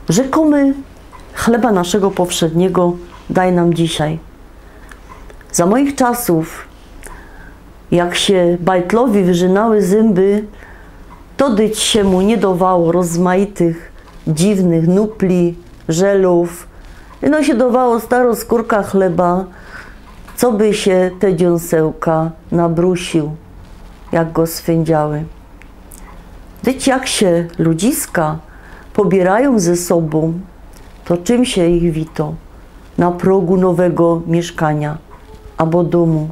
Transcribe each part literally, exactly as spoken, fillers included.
Rzekōmy, chleba naszego powszedniego daj nam dzisiej. Za moich czasōw, jak sie bajtlowi wyżynały zymby, to dyć sie mu niy dowało rozmaitych dziwnych nupli, żelōw. No sie dowało staro skōrka chleba, co by sie te dziōnsełka nabrusiōł, jak go swyndziały. Dyć jak sie ludziska pobiyrajōm ze sobōm, to czym sie ich wito na progu nowego miyszkania abo dōmu?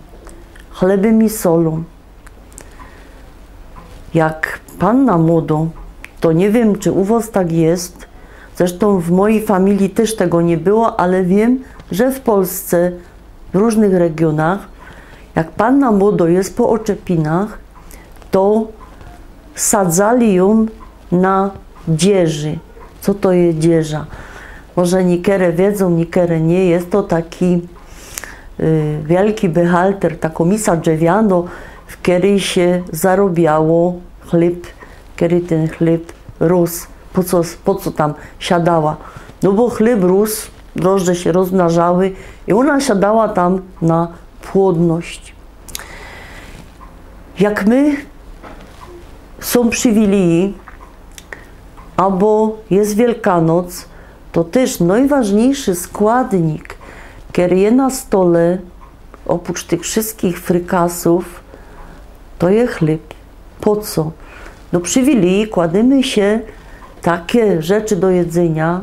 Chlebym i solōm. Jak panna młodo, to niy wiym, czy u wos tak je, zresztōm w mojij familiji tyż tego niy było, ale wiym, że w Polsce, w rōżnych regionach, jak panna młodo je po oczepinach, to sadzali jōm na dzieży. Co to je dzieża? Może niykere wiedzōm, niykere niy. Je to taki y, wielki bychalter, takŏ misa drzewianŏ, w kerej sie zarobiało chlyb, kerej tyn chlyb rōs. Po co, po co tam siadała? No bo chlyb rōs, drożdże sie rozmnażały i ôna siadała tam na płodność. Jak my sōm prziwilijji, abo je Wielkanoc, to tyż nojważniyjszy składnik, kery je na stole, ôpōrz tych wszyskich frykasōw, to je chlyb. Po co? Do prziwilijji kładymy sie take rzeczy do jedzyniŏ,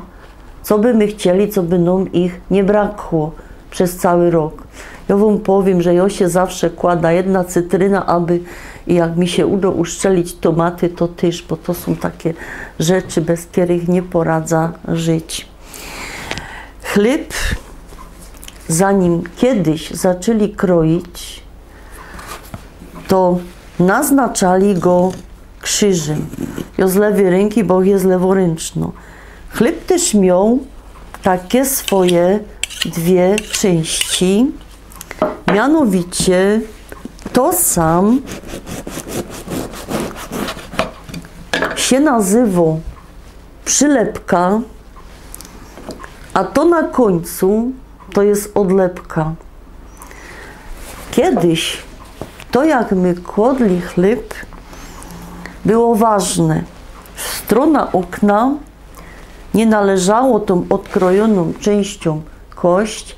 co by my chcieli, co by nōm ich niy brakło przez cały rok. Jŏ wōm powiym, że jŏ sie zawsze kłada jedna cytryna, aby, i jak mi sie udo uszczelić tomaty, to tyż, bo to sōm take rzeczy, bez kerych niy poradza żyć. Chlyb, zanim kedyś zaczli kroić, to naznaczali go krziżym. Jŏ z lewyj rynki, bo je leworynczno. Chlyb tyż mioł take swoje dwie czynści, mianowicie to sam sie nazywo przilepka, a to na kōńcu to je ôdlepka. Kedyś to, jak my kłodli chlyb, było ważne. W strōna ôkna niy należało tōm ôdkrojōnōm czynściōm kłość,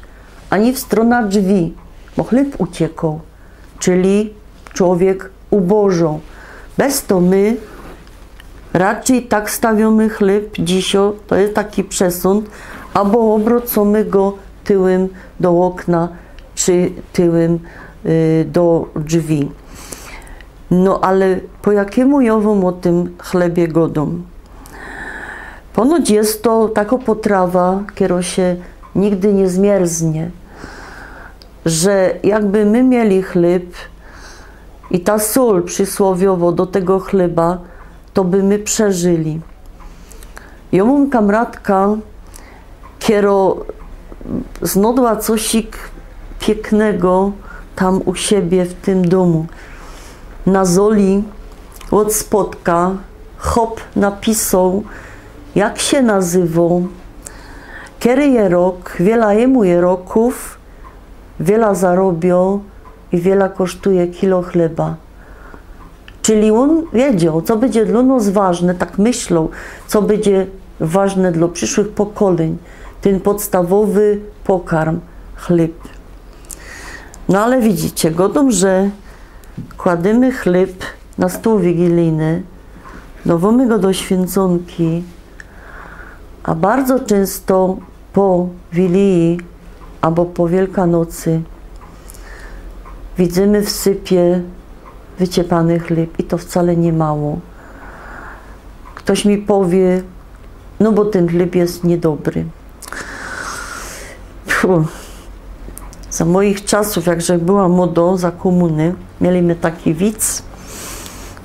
ani w strōna drzwi, bo chlyb uciekŏ, czyli czowiek ubożŏ. Bez to my raczyj tak stawiōmy chlyb dzisiŏ, to je taki przesōnd, abo ôbrōcōmy go tyłym do ôkna, czy tyłym y, do drzwi. No ale po jakimu jŏ wōm ô tym chlebie godōm? Ponoć je to takŏ potrawa, kerŏ sie nigdy niy zmierznie, że jakby my mieli chlyb i ta sōl przisłowiowŏ do tego chleba, to by my przeżyli. Jŏ mōm kamratka, kerŏ znŏdła cosik piyknego tam u siebie w tym dōmu. Na Zoli ôd spodka chop napisoł, jak sie nazywŏ, kery je rok, wiela jymu je rokōw, wiela zarobiŏ i wiela kosztuje kilo chleba. Czyli ôn wiedzioł, co bydzie dlŏ nŏs ważne, tak myśloł, co bydzie ważne dlŏ prziszłych pokolyń. Tyn podstawowy pokarm, chlyb. No ale widzicie, godōm, że kładymy chlyb na stōł wigilijny, dŏwōmy go do świynconki, a bardzo czynsto po Wiliji abo po Wielkanocy widzymy w sypie wyciepany chlyb i to wcale niy mało. Ktoś mi powie, no bo tyn chlyb je niydobry. Pfu. Za moich czasōw, jak żech była młodŏ, za kōmuny, mieli my taki wic,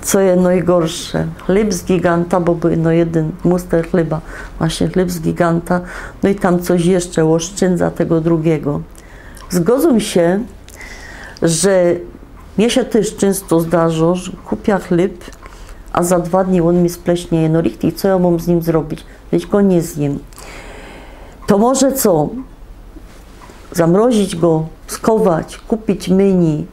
co je nojgorsze. Chlyb z giganta, bo bōł no jedyn muster chleba, właśnie chlyb z giganta, no i tam coś jeszcze, ôszczyndza tego drugigo. Zgodzōm sie, że mie sie tyż czynsto zdarzŏ, że kupia chlyb, A za dwa dni ôn mi spleśnieje. No richtig, co jŏ mōm z nim zrobić? Weć go niy zjym. To może co? Zamrozić go, skować, kupić myni.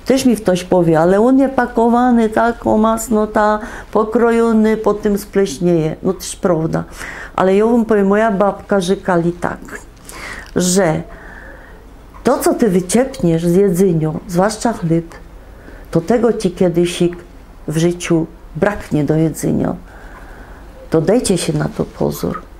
Tyż mi ftoś powiy: „Ale ôn je pakowany, tak, ô masnota, pokrojōny, potym spleśnieje”. No tyż prŏwda. Ale jŏ wōm powiym, moja babka rzykała tak, że to, co ty wyciepniesz z jedzyniŏ, zwłaszcza chlyb, to tego ci kejsik w życiu braknie do jedzyniŏ. To dejcie sie na to pozōr.